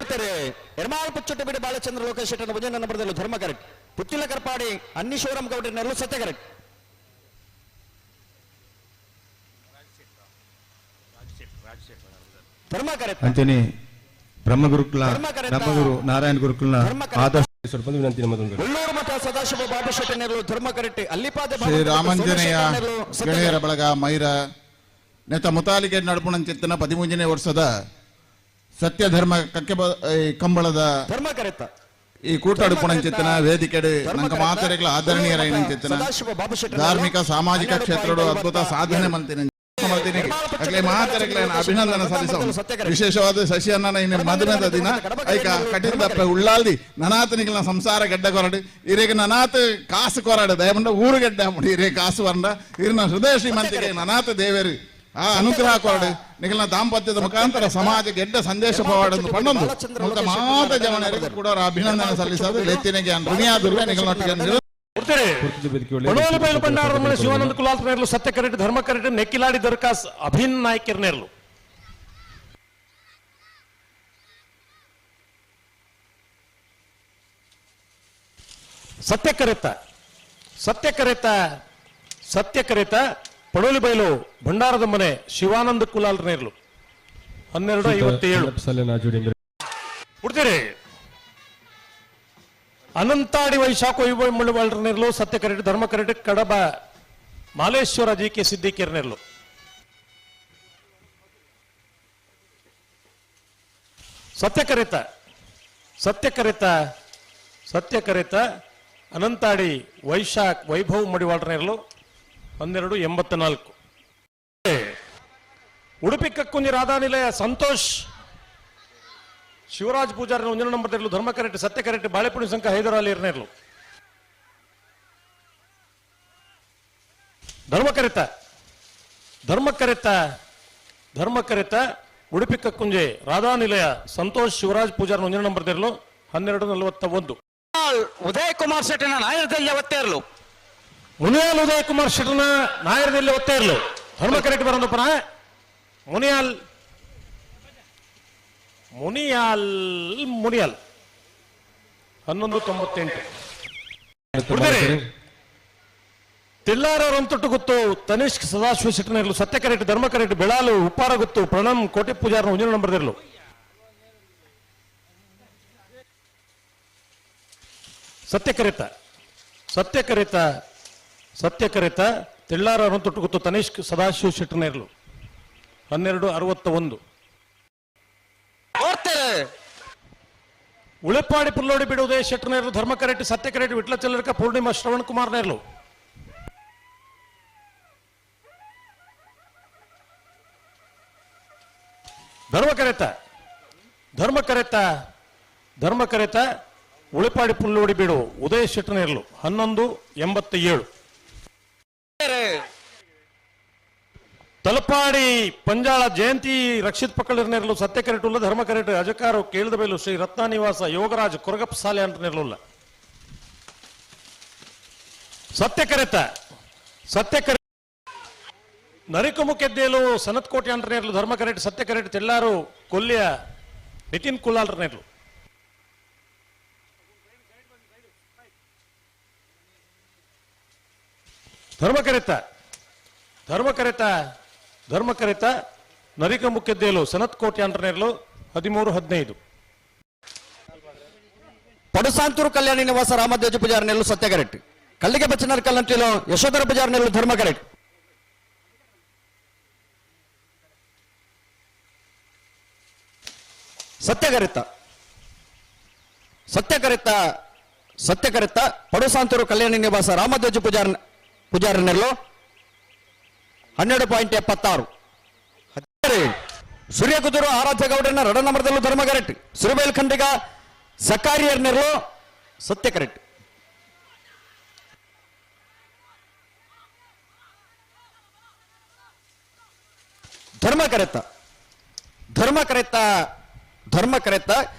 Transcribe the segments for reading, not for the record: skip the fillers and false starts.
ಕೊಡ್ತಾರೆ. ಎರ್ಮಾಲ್ ಪುಚ್ಚೊಟ್ಟು ಬಿಡಿ ಬಾಲಚಂದ್ರ ಲೋಕೇಶ್ ಶೆಟ್ಟನ ಭುಜನ ನಂಬರ್ದಲ್ಲೂ ಧರ್ಮ ಕರೆಕ್ಟ್. ಪುತ್ತಿಲ ಕರ್ಪಾಡಿ ಅನ್ನೀಶ್ವರಂ ಗೌಡ್ರನೆಲ್ಲೂ ಸತ್ಯ ಕರೆಕ್ಟ್. ಧರ್ಮ ಕರೆಕ್ಟ್. ಅಂಚನೆ ಬ್ರಹ್ಮಗುರುಕುಲ ಬ್ರಹ್ಮಗುರು ನಾರಾಯಣ ಗುರುಕುಲ್ನ ಆದರ್ಶ ಸ್ವಲ್ಪ ವಿನಂತಿ ನಮ್ಮದೊಂದು. ಉಳ್ಳೂರು ಮಠ ಸದಾಶಿವ ಬಾಬು ಶೆಟ್ಟನೆರಲು ಧರ್ಮ ಕರೆಕ್ಟ್. ಅಲ್ಲಿಪಾದ ಶ್ರೀ ರಾಮಾಂಜನೇಯ ಗೆಳೆಯರ ಬಳಗ ಮೈರ ನೆತ ಮುತಾಲಿಕೆ ನಡಪುಣಂಚಿತ್ತನ 13ನೇ ವರ್ಷದ ಸತ್ಯಧರ್ಮ ಕಕ್ಕೆ ಕಂಬಳದ ಧರ್ಮ ಕರೆತ್ತ. ಈ ಕೂಟ ಪುಣಂಚಿತ್ತನ ವೇದಿಕೆಡು ನಂಕ ಮಾತರೆಗಳ ಆದರಣೀಯರಾಯಿನಂಚಿತ್ತನ ಸದಾಶಿವ ಬಾಬು ಶೆಟ್ಟನೆರಲು ಧಾರ್ಮಿಕ ಸಾಮಾಜಿಕ ಕ್ಷೇತ್ರಡು ಅದ್ಭುತ ಸಾಧನೆ ಮಲ್ತಿನ ಮಲ್ತಿನಿ. ಅಕ್ಲೆ ಮಾತರೆಗಳ ಅಭಿನಂದನೆ ಸಲ್ಲಿಸ. ವಿಶೇಷವಾದ ಶಶಿ ಅಣ್ಣನ ಇನ್ನು ಮದುವೆದ ದಿನ ಐಕ ಕಟಿಲ್ದಪ್ಪ ಉಳ್ಳಾಲ್ದಿ ನನಾತನಿಗಳ ಸಂಸಾರ ಗಡ್ಡ ಕೊರಡು ಇರೇಗ ನನಾತ ಕಾಸು ಕೊರಡು ದಯಮಂಡ ಊರು ಗಡ್ಡ ಇರೇ ಕಾಸು ವರಂಡ ಇರಿನ ಹೃದಯ ಶ್ರೀಮಂತಿಗೆ ನನಾತ ದೇವೇರು ಆ ಅನುಗ್ರಹ ಕೊರಡು ನಿಗಲ್ನ ದಾಂಪತ್ಯದ ಮುಖಾಂತರ ಸಮಾಜ ಗೆಡ್ಡ ಸಂದೇಶ ಪವಾಡನ್ನು ಪಣ್ಣೊಂದು ಮುಲ್ತ ಮಾತ ಜವನರಿಗೆ ಕೂಡ ಅವರ ಅಭಿನಂದನೆ ಸಲ್ಲಿಸೋದು ಲೆತ್ತಿನಿಗೆ ಋಣಿಯಾದುರ್ವೆ ನಿಗಲ್ನೊಟ್ಟಿಗೆ. ಕೊಡ್ತೀರಿ. ಬಡೋಲು ಬೈಲು ಭಂಡಾರದ ಮನೆ ಶಿವಾನಂದ ಕುಲಾಲ್ ನೇರ್ಲು ಸತ್ಯ ಕರೆಕ್ಟ್. ಧರ್ಮ ಕರೆಕ್ಟ್. ನೆಕ್ಕಿಲಾಡಿ ದರ್ಕಾಸ್ ಅಭಿನ್ ನಾಯ್ಕರ್ ನೇರ್ಲು. ಸತ್ಯ ಕರೆತ, ಸತ್ಯ ಕರೆತ, ಸತ್ಯ ಕರೆತ. ಪಡೋಲಿ ಬೈಲು ಭಂಡಾರದ ಮನೆ ಶಿವಾನಂದ ಕುಲಾಲ್ ನೇರ್ಲು 12:57. ಕೊಡ್ತೀರಿ. ಅನಂತಾಡಿ ವೈಶಾಖ ಮುಳ್ಳುಬಾಳ್ರನಿರ್ಲು ಸತ್ಯ ಕರೆಕ್ಟ್. ಧರ್ಮ ಕರೆಕ್ಟ್. ಕಡಬ ಮಾಲೇಶ್ವರ ಜಿ ಕೆ ಸಿದ್ದಿಕಿರ್ನಿರ್ಲು. ಸತ್ಯ ಕರೆತ, ಸತ್ಯ ಕರೆತ, ಸತ್ಯ ಕರೆತ. ಅನಂತಾಡಿ ವೈಶಾಖ್ ವೈಭವ್ ಮಡಿವಾಳ್ರನಿರ್ಲು 12:84. ಉಡುಪಿ ಕಕ್ಕುಂಜಿ ರಾಧಾನಿಲಯ ಸಂತೋಷ್ ಶಿವರಾಜ್ ಪೂಜಾರಿ ಒಂದನೇ ನಂಬರ್ ಇರಲು ಧರ್ಮ ಕರೆಕ್ಟ್. ಸತ್ಯ ಕರೆಕ್ಟ್. ಬಾಳೆಪುಣಿ ಸಂಘ ಹೈದರಾಲಿ ಇರ್ನೇರ್ಲು. ಧರ್ಮ ಕರೆತ, ಧರ್ಮ ಕರೆತ, ಧರ್ಮ ಕರೆತ. ಉಡುಪಿ ಕಕ್ಕುಂಜೆ ರಾಧಾನಿಲಯ ಸಂತೋಷ್ ಶಿವರಾಜ್ ಪೂಜಾರಿ ಒಂದನೇ ನಂಬರ್ ಇರಲು 12:41. ಉದಯ್ ಕುಮಾರ್ ಶೆಟ್ಟಿನ ನಾಯರದಲ್ಲಿ ಒತ್ತೇ ಇರಲು. ಮುನಿಯಾಲ್ ಉದಯ್ ಕುಮಾರ್ ಶೆಟ್ಟನ ನಾಯರದಲ್ಲಿ ಒತ್ತೇ ಇರಲು ಧರ್ಮ ಕರೆಕ್ಟ್. ಬರೋದಪ್ಪನ ಮುನಿಯಾಲ್, ಮುನಿಯಾಲ್, ಮುನಿಯಾಲ್ 11:98. ತಿಲ್ಲಾರವರಂತೊಟ್ಟು ಗೊತ್ತು ತನಿಷ್ಕ್ ಸದಾಶಿವ ಶೆಟ್ಟನ ಇರಲು ಸತ್ಯ ಕರೆಕ್ಟ್. ಧರ್ಮ ಕರೆಕ್ಟ್. ಬೆಳಾಲು ಉಪ್ಪಾರ ಗೊತ್ತು ಪ್ರಣಮ್ ಕೋಟೆ ಪೂಜಾರನ ಒಂಜನ ನಂಬರ್ ಇರಲು. ಸತ್ಯ ಕರೆತ, ಸತ್ಯ ಕರೆತ, ಸತ್ಯ ಕರೆತ. ತಿಳ್ಳಾರ ತೊಟ್ಟು ಗೊತ್ತು ತನಿಷ್ಕ್ ಸದಾಶಿವ ಶೆಟ್ಟನ ಇರಲು 12:61. ಉಳೆಪಾಡಿ ಪುಲ್ಲೋಡಿ ಬಿಡುವುದೇ ಶೆಟ್ಟನೇರ್ಲು ಧರ್ಮ ಕರೆಕ್ಟ್. ಸತ್ಯ ಕರೆಕ್ಟ್. ವಿಟ್ಲ ಚಲ್ಲರ್ಕ ಪೂರ್ಣಿಮಾ ಶ್ರವಣ್ ಕುಮಾರ್ ನೇರ್ಲು. ಧರ್ಮ ಕರೆತ, ಧರ್ಮ ಕರೆತ, ಧರ್ಮ ಕರೆತ. ಉಳಿಪಾಡಿ ಪುಲ್ಲೋಡಿ ಬೀಡು ಉದಯ ಶೆಟ್ಟನೇರ್ಲು 11:87. ತಲಪಾಡಿ ಪಂಜಾಳ ಜಯಂತಿ ರಕ್ಷಿತ್ ಪಕ್ಕಳಿರ್ನೇರ್ಲು ಸತ್ಯ ಕರೆಟುಲ್ಲ. ಧರ್ಮ ಕರೆಟು. ಅಜಕಾರು ಕೇಳಿದ ಬೈಲು ಶ್ರೀ ರತ್ನಾನಿವಾಸ ಯೋಗರಾಜ್ ಕೊರಗಪ್ಪ ಸಾಲೆ ಅಂತ ನೆರಳುಲ್ಲ. ಸತ್ಯ ಕರೆತ, ಸತ್ಯ ಕರೆ. ನರಿಕುಮುಖೆದ್ದೇಲು ಸನತ್ ಕೋಟೆ ಅಂತ ನೇರ್ಲು ಧರ್ಮ ಕರೆಟ್. ಸತ್ಯ ಕರೆಟ್. ತೆಲ್ಲಾರು ಕೊಲ್ಯ ನಿತಿನ್ ಕುಲಾಲ್ರ ನೇರ್ಲು. ಧರ್ಮ ಕರೆತ, ಧರ್ಮ ಕರೆತ, ಧರ್ಮ ಕರೆತ. ನರಿಕ ಮುಖ್ಯದ್ದೇಲು ಸನತ್ ಕೋಟೆ ಅಂಟನೇರ್ಲು 13:15. ಪಡುಸಾಂತೂರು ಕಲ್ಯಾಣಿ ನಿವಾಸ ರಾಮದೇಜ ಪೂಜಾರಿ ನೆಲ್ಲು ಸತ್ಯ ಕರೆಕ್ಟ್. ಕಲ್ಲಿಗೆ ಬಚ್ಚನರ್ ಕಲ್ಲಂಟಿಲು ಯಶೋಧರ ಪೂಜಾರಿ ನೆಲ್ಲು ಧರ್ಮ ಕರೆಕ್ಟ್. ಸತ್ಯ ಕರೆತ, ಸತ್ಯ ಕರೆತ, ಸತ್ಯ ಕರೆತ. ಪಡುಸಾಂತೂರು ಕಲ್ಯಾಣಿ ನಿವಾಸ ರಾಮದೇಜ ಪೂಜಾರಿ ಪೂಜಾರಿ ನೆಲ್ಲು 12.76. ಸೂರ್ಯಕುದುರು ಆರಾಧ್ಯ ಗೌಡನ ರಡ ನಂಬರ್ದಲ್ಲೂ ಧರ್ಮ ಕರೆಕ್ಟ್. ಸುರಬೇಲ್ ಖಂಡಿಗ ಸಕಾರಿಯರ್ ನೆರಳು ಸತ್ಯ ಕರೆಕ್ಟ್. ಧರ್ಮ ಕರೆತ, ಧರ್ಮ ಕರೆತ, ಧರ್ಮ ಕರೆತ.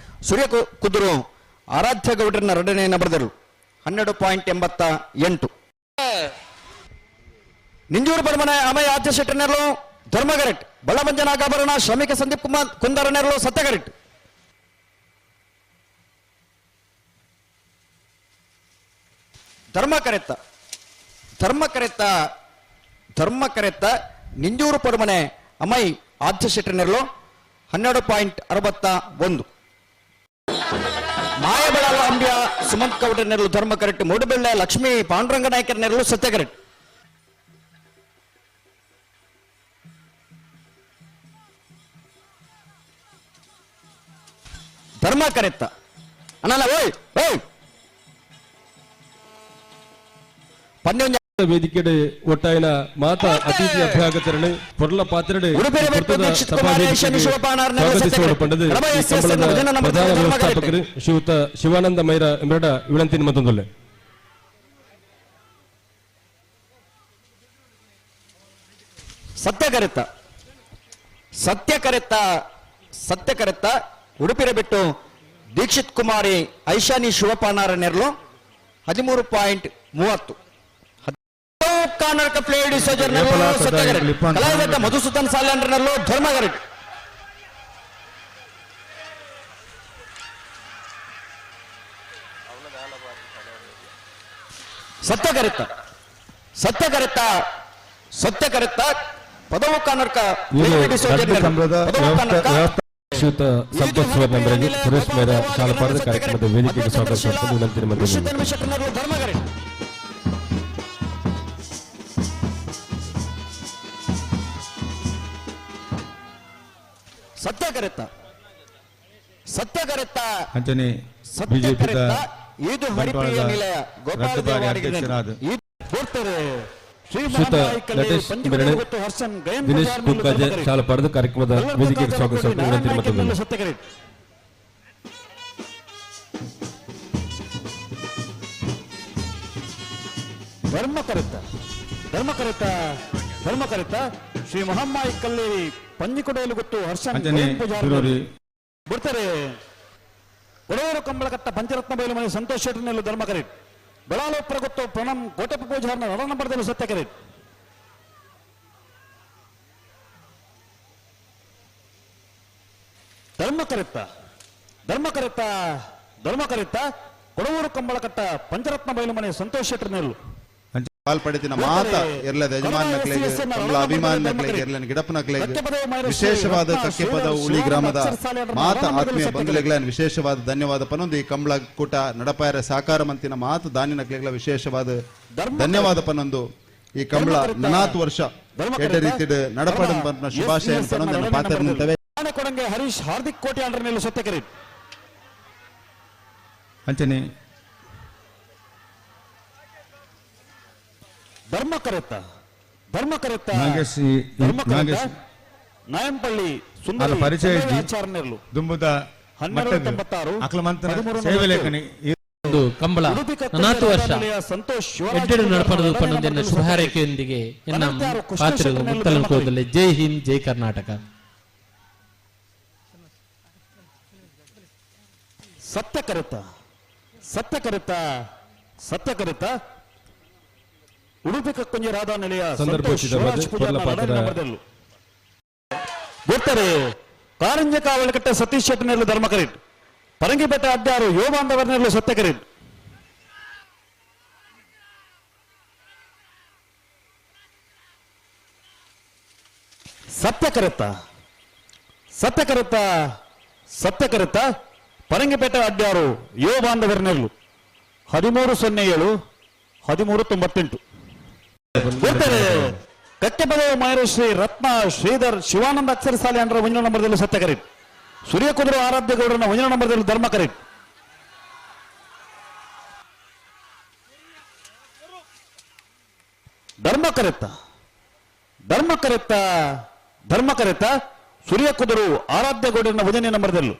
ಸೂರ್ಯ ಕುದುರು ಆರಾಧ್ಯ ಗೌಡರನ್ನ ಎರಡನೇ ನಂಬರ್ದರು 12.88. ನಿಂಜೂರು ಬರ್ಮನ ಅಮಯ ಆದ್ಯ ಶೆಟ್ಟನೆರಳು ಧರ್ಮ ಕರೆಕ್ಟ್. ಬಳ್ಳಮಂಜ ನಾಗಾಭರಣ ಶ್ರಮಿಕ ಸಂದೀಪ್ ಕುಮಾರ್ ಕುಂದರನೆರಳು ಸತ್ಯ ಕರೆಕ್ಟ್. ಧರ್ಮಕರೆತ್ತ ಧರ್ಮಕರೆತ್ತ ಧರ್ಮಕರೆತ್ತ ನಿಂಜೂರು ಪರುಮನೆ ಅಮೈ ಆದ್ಯ ಶೆಟ್ಟರ್ನೆರಳು 12.61. ಮಾಯಬಳಾಲ ಅಂಬ್ಯ ಸುಮಂತ್ ಕೌಡರ್ ನೆರಳು ಧರ್ಮ ಕರೆಕ್ಟ್. ಮೂಡುಬೆಳ್ಳೆ ಲಕ್ಷ್ಮೀ ಪಾಂಡುರಂಗ ನಾಯಕರ ನೆರಳು ಸತ್ಯ ಕರೆಕ್ಟ್. ಧರ್ಮ ಕರೆತ್ತ ಅಣ್ಣಲ್ಲ ಓಯ್ ಓಯ್ ಪಂದ್ಯ ವೇದಿಕೆಡೆ ಒಟ್ಟಾಯಿನ ಮಾತಾ ಅತಿಥಿ ಅಭ್ಯಾಗತರಣೆ ಪೊರ್ಲ ಪಾತ್ರಡೆ ಉಡುಪಿಯ ಪೊರ್ತದ ದೀಕ್ಷಿತ್ ಸಭಾ ಕುಮಾರ್ ವೇದಿಕೆಗೆ ಶಿವಪಾನಾರ್ ನೆರಳು ಸ್ವಾಗತಿಸುವ ಪಂಡದು ಸತ್ಯ ಈ ಎಸ್ ಎಸ್ ಕಂಬಳದ ಎನ್ ನಮ್ಮ ಪ್ರಧಾನ ಧರ್ಮ ವ್ಯವಸ್ಥಾಪಕರು ಶ್ರೀಯುತ ಶಿವಾನಂದ ಮೈರ ಎಂಬ ವಿನಂತಿ ಮತ್ತೊಂದೊಲ್ಲೆ. ಸತ್ಯ ಕರೆತ್ತ ಸತ್ಯ ಕರೆತ್ತ ಸತ್ಯ ಕರೆತ್ತ ಉಡುಪಿರ ಬಿಟ್ಟು ದೀಕ್ಷಿತ್ ಕುಮಾರಿ ಐಶಾನಿ ಶಿವಪಾನಾರ ನೆರಳು 13.30. ಮಧುಸೂದನ್ ಸಾಲ್ಯಾನ್ರಲ್ಲೂ ಧರ್ಮಗರೆಟ್. ಸತ್ಯ ಕರೆತ್ತ ಸತ್ಯ ಕರೆತ್ತ ಸತ್ಯ ಕರೆತ್ತ ಪದವು ಕಾನರ್ಕ ಶ್ರೀಯುತ ಸಂಪತ್ ಸುವರ್ಣಂಬರಿಗೆ ಸುರೇಶ್ ಮೇರ ಶಾಲಪಾರದ ಕಾರ್ಯಕ್ರಮದ ವೇದಿಕೆಗೆ ಸ್ವಾಗತಿಸುವ ವಿನಂತಿ ಮತ್ತೊಂದು. ಧರ್ಮಗರೆಟ್. ಸತ್ಯ ಕರೆತ್ತ ಸತ್ಯ ಕರೆತ್ತ ಅಂಚನೆ ಸತ್ಯ ಬಿಜೆಪಿದ ಕರೆತ್ತ ಇದು ಹರಿಪ್ರಿಯ ಬಂಟ್ವಾಳದ ನಿಲಯ ಗೋಪಾಲ ರದ್ದು ಬಾರಿ ದೇವಾಡಿಗೆ ಅಧ್ಯಕ್ಷರಾದ ಬರ್ತಾರೆ. ಶ್ರೀ ಶ್ರೀಯುತ ಮಹಾನಾಯಕಲ್ಲಿ ನಟೇಶ್ ಪಂಚಗುಣ ಬೆರಣೆ, ಗೊತ್ತು ಹರ್ಷನ್ ಗಯನ್ ದಿನೇಶ್ ಬಜಾರ್ ಮೇಲೂ ಕುಕ್ಕಾಜೆ ಧರ್ಮಕರೆಟ್. ಶಾಲಪಾರದ ಕಾರ್ಯಕ್ರಮದ ವೇದಿಕೆಗೆ ಸ್ವಾಗತಿಸುವ ವಿನಂತಿ ಮತ್ತೊಂದು. ಸತ್ಯಕರೆಟ್. ಧರ್ಮ ಕರೆತ್ತ ಧರ್ಮ ಕರೆತ್ತ ಧರ್ಮ ಕರೆತ್ತ ಶ್ರೀ ಮಹಮ್ಮಾಯಿ ಕಲ್ಲೇರಿ ಪಂಜಿಕೊಡೆಯಲು ಗೊತ್ತು ಹರ್ಷನ್ ಅಂಚನೆ ಗಯನ್ ಪೂಜಾರ್ ಶಿರೋರಿ ಬಿಡ್ತಾರೆ. ಕೊಡೂರು ಕಂಬಳಕಟ್ಟ ಪಂಚರತ್ನ ಬಯಲು ಮನೆ ಸಂತೋಷ್ ಶೆಟ್ಟರ್ನಲ್ಲೂ ಧರ್ಮ ಕರೆಟ್. ಬೆಳಾಲೋಪುರ ಗೊತ್ತು ಪ್ರಣಮ್ ಕೋಟೆಪ್ಪ ಪೂಜಾರ್ನ ನರ ನಂಬರ್ದಲ್ಲೂ ಸತ್ಯ ಕರೆಟ್. ಧರ್ಮ ಕರೆತ್ತ ಧರ್ಮ ಕರೆತ್ತ ಧರ್ಮ ಕರೆತ್ತ ಕೊಡವೂರು ಕಂಬಳಕಟ್ಟ ಪಂಚರತ್ನ ಬಯಲು ಮನೆ ಸಂತೋಷ್ ಶೆಟ್ಟರ್ನಲ್ಲೂ ಪಾಲ್ಪಡಿತಿನ ಮಾತ ಎರ್ಲದ ಯಜಮಾನಕ್ಲೆಗ್ ಕಂಬಳ ಅಭಿಮಾನಕ್ಲೆಗ್ ಎರ್ಲನ ಗಿಡಪ್ಪನಕ್ಲೆಗ್ ವಿಶೇಷವಾದ ಕಕ್ಕೆಪದ ಉಳಿ ಗ್ರಾಮದ ಮಾತ ಆತ್ಮೀಯ ಬಂಧುಲೆಗ್ಲ ವಿಶೇಷವಾದ ಧನ್ಯವಾದ ಪನೊಂದು. ಈ ಕಂಬಳ ಕೂಟ ನಡಪಾಯರ ಸಾಕಾರ ಮಂತಿನ ಮಾತು ದಾನಿನಕ್ಲೆಗ್ಲ ವಿಶೇಷವಾದ ಧನ್ಯವಾದ ಪನೊಂದು. ಈ ಕಂಬಳ ನನಾತ್ ವರ್ಷ ಎಡ್ಡೆ ರೀತಿಡ್ ನಡಪಡ ಪನ್ಪುನ ಶುಭಾಶಯ ಪನೊಂದು ನನ್ನ ಪಾತ್ರ ನಿಂತವೆ. ಕೊಡಂಗೆ ಹರೀಶ್ ಹಾರ್ದಿಕ್ ಕೋಟಿ ಆಂಡ್ರನೆಲ್ಲ ಸತ್ಯ ಕರೆಟ್. ಅಂಚನೆ ಧರ್ಮ ಕರೆತ್ತ ಧರ್ಮ ಕರೆತ್ತ ನಾಗೇಶ್ ಧರ್ಮ ಕರೆತ್ತ ನಾಗೇಶ್ ನಾಯಂಪಳ್ಳಿ ಸುಂದರಿ ಅಲ್ಲ, ಪರಿಚಯ ಇಜ್ಜಿ. ಆಚಾರ್ಯನೆರ್ಲು ದುಂಬುದ ಹನ್ನೆರಡು ಮಟ್ಟದ ತೊಂಬತ್ತಾರು, ಅಕ್ಲ ಮಂತನ ಹದಿಮೂರು ಸೇವೆ ನಲವತ್ತೇಳು. ಲೇಖನಿ ಒಂದು ಕಂಬಳ ಉಡುಪಿ ಕಕ್ಕುಂಜೆ ನನಾತು ವರ್ಷ ನಿಲಯ ಸಂತೋಷ್ ಶಿವರಾಜ್ ಎಡ್ಡೆಡು ಪೂಜಾರ್ ನಡಪಡದು ಎರಡನೇ ಪನ್ನೊಂದೆನ್ನ ನಂಬರ್ದಲ್ಲಿ ಶುಭ ಹಾರೈಕೆಯೊಂದಿಗೆ ಎನ್ನ ಅನಂತಾರು ಕೃಷ್ಣ ಪಾತ್ರ ಶೆಟ್ಟರ್ನೆಲ್ಲ ಮುತ್ತಲನ್ ಧರ್ಮ ಕೋದಲೆ. ಜೈ ಹಿಂದ್, ಜೈ ಕರ್ನಾಟಕ. ಸತ್ಯ ಕರೆತ್ತ ಸತ್ಯ ಕರೆತ್ತ ಸತ್ಯ ಕರೆತ್ತ ಉಡುಪಿ ಕಕ್ಕುಂಜೆ ರಾಧಾ ನಿಲಯ ಸಂತೋಷ್ ಸಂದರ್ಭೋಚಿತವಾದ ಶಿವರಾಜ್ ಪೂಜಾರ್ನ ಪೊರ್ಲ ಪಾತ್ರ. ಎರಡನೇ ನಂಬರ್ದಲ್ಲೂ. ಗೊತ್ತಾರೆ ಕಾರಂಜ ಕಾವಲಕಟ್ಟೆ ಸತೀಶ್ ಶೆಟ್ಟರ್ನೆಲ್ಲ ಧರ್ಮ ಕರೆಟ್. ಪರಂಗಿಪೇಟೆ ಅಡ್ಡಾರು ಯೋಬಾಂಧವರ್ನೆಲ್ಲ ಸತ್ಯ ಕರೆಟ್. ಸತ್ಯ ಕರೆತ್ತ ಸತ್ಯ ಕರೆತ್ತ ಸತ್ಯ ಕರೆತ್ತ ಪರಂಗಿಪೇಟೆ ಅಡ್ಡಾರು ಯೋ ಬಾಂಧವರ್ನೆಲ್ಲು 13.07 13.98. ಗೊತ್ತಾರೆ ಕಕ್ಕೆಪದವು ಮಹರ್ಷಿ ರತ್ನ ಶ್ರೀಧರ್ ಶಿವಾನಂದ ಅಕ್ಷರ ಸಾಲೆ ಅಂಡ್ರ ಒಂದನೇ ನಂಬರ್ದಲ್ಲಿ ಸತ್ಯ ಕರೆಟ್. ಸೂರ್ಯ ಕುದುರು ಆರಾಧ್ಯ ಗೌಡರನ್ನ ಒಂದನೇ ನಂಬರ್ದಲ್ಲಿ ಧರ್ಮ ಕರೆಟ್. ಧರ್ಮ ಕರೆತ್ತ ಧರ್ಮ ಕರೆತ್ತ ಧರ್ಮ ಕರೆತ್ತ ಸೂರ್ಯ ಕುದುರು ಆರಾಧ್ಯ ಗೌಡರನ್ನ ಒಂದನೇ ನಂಬರ್ದಲ್ಲೂ.